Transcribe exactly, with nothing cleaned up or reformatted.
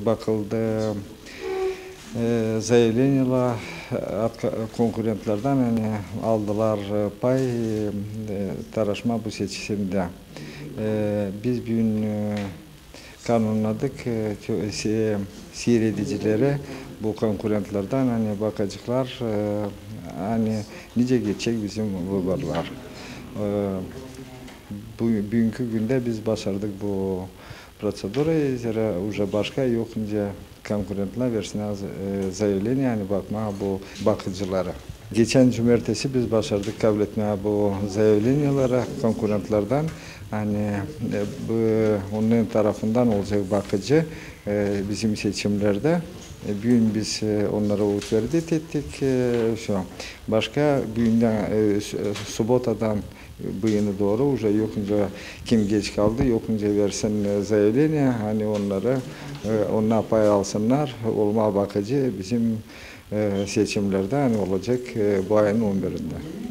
Bakıldı, e, zayavleniyalar, e, konkurentlerdän, ani aldılar, e, pay, e, taraşma bu seçimdä. E, biz büün, e, kanunnadık, e, siiredicileri bu konkurentlerdän, ani bakaceklar, e, ani nicä geçecek bizim vıborlar. E, bu, büünkü gündä biz başardık bu proţedurayı, zerä uje başka yok nicä konkurentlär versinnär, e, zayavleniya, ani bakmaa bu bakıcıları. Geçän cumertesi biz başardık kabletmää bu zayavleniyaları konkurentlerdän, ani, e, bu, onnarın tarafından olacek bakıcı, e, bizim seçimlerdä. E, büün biz, e, onnarı utverdit ettik, e, всё. Başka büündän, e, subotadan bıyını dooru uje yok nicä kim geç kaldı, yok nicä versin, e, zayavleniya, ani onnarı, e, onnar pay alsınnar, olmaa bakıcı bizim, e, seçimlerdä, ani olacek, e, bu ayın on birindä.